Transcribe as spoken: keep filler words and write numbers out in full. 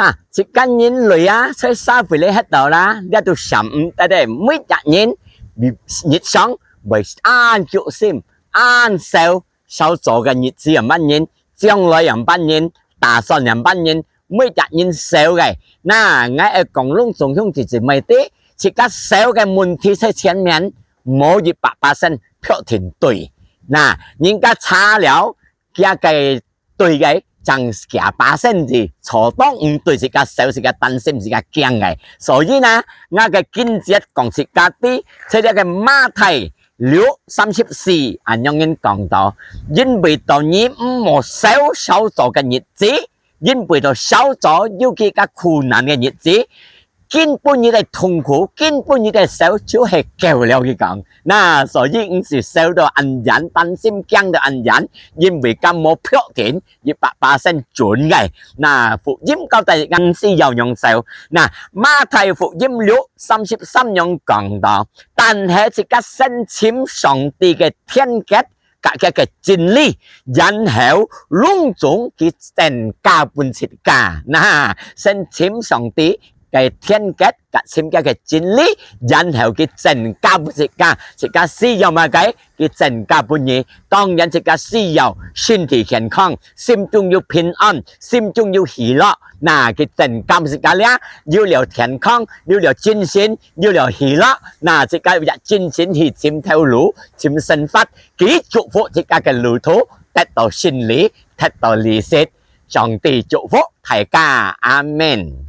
啊，自家人類啊，在社會裡歇到啦，這都想毋得个，每隻人日常會恁小心、恁愁，韶早个日子仰般形，將來仰般形，打算仰般形，每隻人愁个。那𠊎愛講攏總兄弟姊妹知，自家愁个問題在前面，無一百巴仙確定對。那人家查了，佢个對个正幾巴仙字，錯當毋對，自家愁、自家擔心、自家驚个。所以呢，𠊎个經節講自家知，在這个馬太六三十四恁樣形講到，因為到你毋好愁韶早个日子，因為到韶早有佢个苦難个日子，今晡日个痛苦，今晡日个愁就係夠了，佢講。那所以毋使愁到恁樣，擔心驚到恁樣，因為佢無確定一百巴仙準个。那福音交代𠊎毋使要仰愁。那馬太福音六三十三樣講到，但係自家先尋上帝个天國，佮佢个真理，然後攏總佢增加分自家。那，先尋上帝个天國，佮尋佢个真理，然後佢增加分自家。自家需要麼个，佢增加分你。當然，自家需要身體健康，心中有平安，心中有喜樂。那佢增加分自家了，有了健康，有了精神，有了喜樂。那自家有精神去尋頭路，尋生活。 佢祝福自家个路途得到勝利，得到利息。上帝祝福大家，阿們。